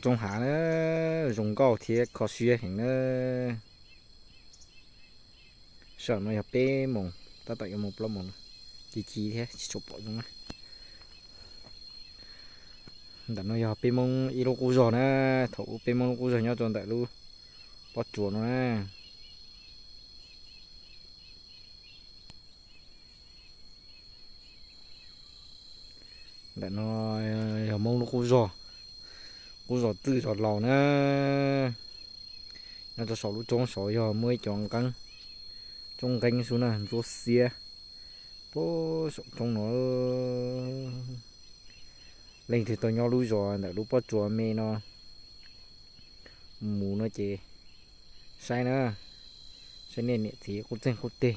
Tsoob hav na, zoo nkauj thiab kho siab heev na. Sij hawm no yog peb moos, tab tom yuav mus plaub moos, ci ci thiab tsis tshua pom zoo na. Ntawm no yog peb Hmoob ib lub qub zog na, thaum ub peb Hmoob lub qub zog nyob rau ntawm lub pob tsuas no na. Ntawm no yog Hmoob lub qub zog, qub zog txwj zog laus na. Nyob rau saum lub roob saud yog muaj ib co nqeeb, roob nqeeb xwb na, ntsuab xiab puag saum roob no. Leej twg tau nyob lub zos ntawm lub pob tsuas me no mus no ces saib na, saib nej niam txiv qub txeeg qub teg,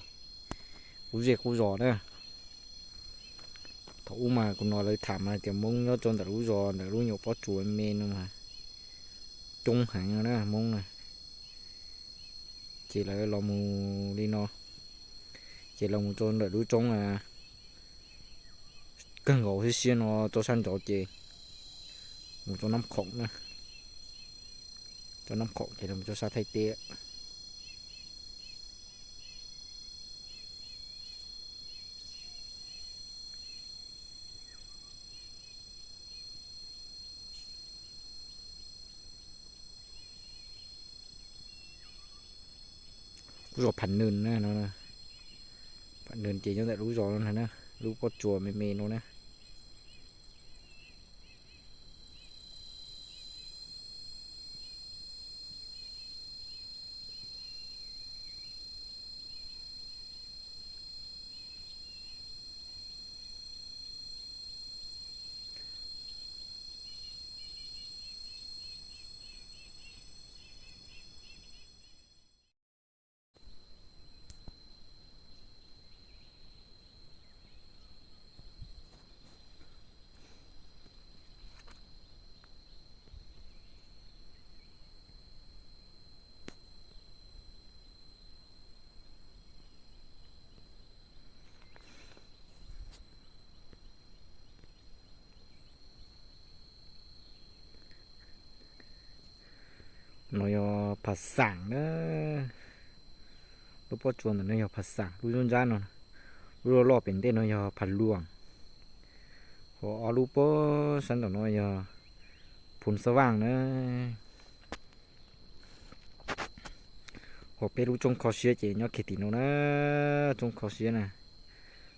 qub zej qub zos na. Thaum ub mas kuv hnov lawv tham mas tias Hmoob nyob rau ntawm lub zos ntawm lub nyuam pob tsuas me no mas coob heev no na Hmoob na. Ces lawv los mus li no, ces los mus rau ntawm lub roob kawg nkaus siab siab no rau sab nraud ces mus rau Nab Khoom na, rau Nab Khoom ces los rau sab Thaib teb. Lub zos Pham Nws na, Pham Nws ces nyob ntawm lub zos no na, lub pob tsuas me me no na. No yog Pham Xaam na. Lub pob tsuas ntawm no yog Pham Xaam, lub nruab nrab no, lub loj loj pem ntej no yog Pham Luam, ho ob lub pob sab nraum no yog Phum Xab Vaaj na. Ho peb lub tsoob kho siab ces nyob kiag tim no na. Tsoob kho siab na,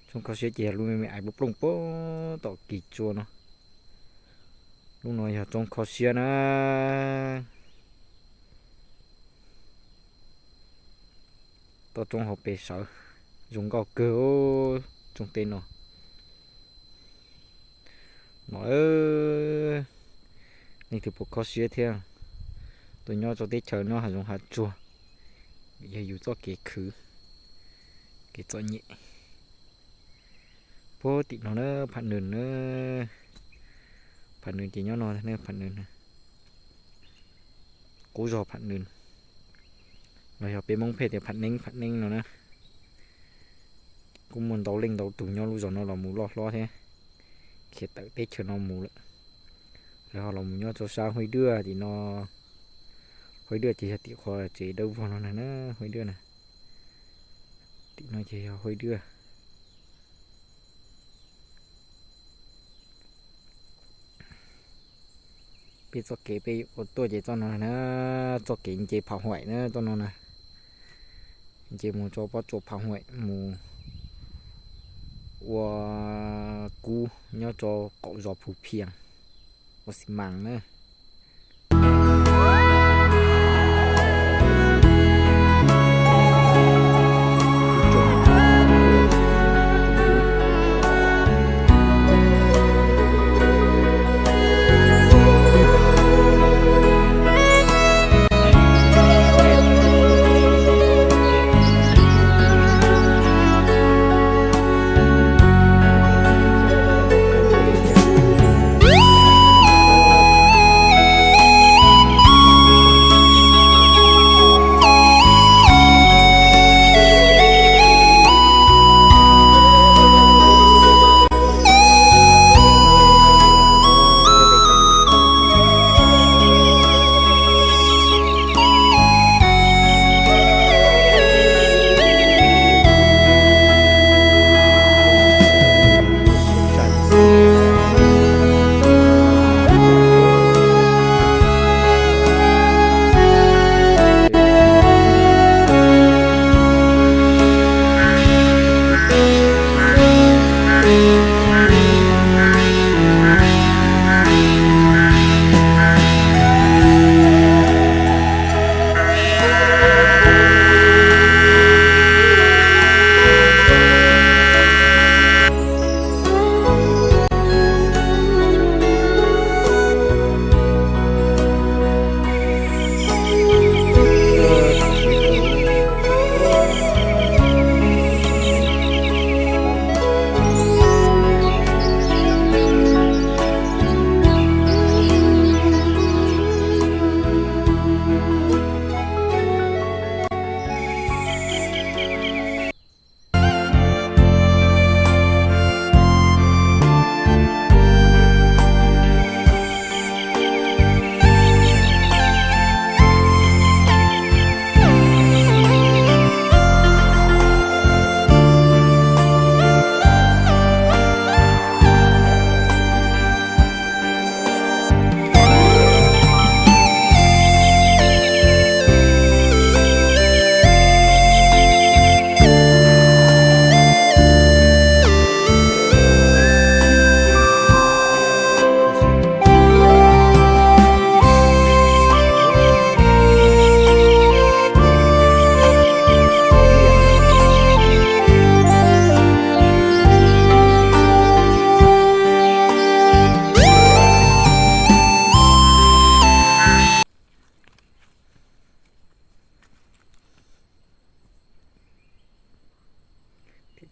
tsoob kho siab ces yog lub me me aiv plooj plooj puag tom kis tsua no. Lub no yog tsoob kho siab na. Toj roob hauv pes sawv, zoo nkauj kawg tsoob teb no. No, leej twg puas kho siab thiab, tuaj nyob rau teb chaws nyob hav zoov hav tsuag, yog yus txoj kev khwv, kev txom nyem. Puag tim no na, Pham Nws na, Pham Nws ces nyob no, Pham Nws, qub zos Pham Nws, los yog peb Hmoob pheej tias Pham Neeb, Pham Neeb no na. Kuj muaj ntau leej ntau tus nyob lub zos no los mus loj hlob thiab, khiav tawm teb chaws no mus lawm. Lawv ho los mus nyob rau sab Huaib Duaj tim no. Huaib Duaj ces yog tim qhov tsev dawb vog no na, Huaib Duaj na. Tim no ces yog Huaib Duaj. Peb txoj kev peb yuav tuaj ces txoj no na, txoj kev nce Pham Huaim na, txoj no na. Nce mus rau pob tsuas Pham Huaim mus ua kub nyob rau qaum zos Phu Phias, ua xi mas na.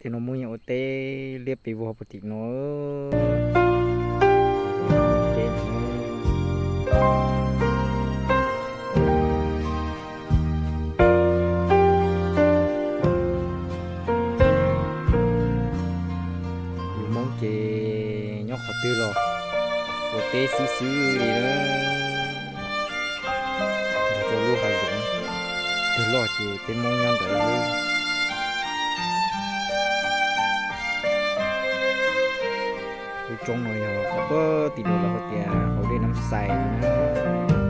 Tej no Hmoob nyob ua teb liab pes vog puag tim no. Yus Hmoob ces nyob qhov twg los ua teb xwb xwb li na. Nrog rau lub hav zoov twg loj ces peb Hmoob nyob ntawd. Lub roob no yog qhov puag tim no lawv hu tias hauv dej Nab Xais na.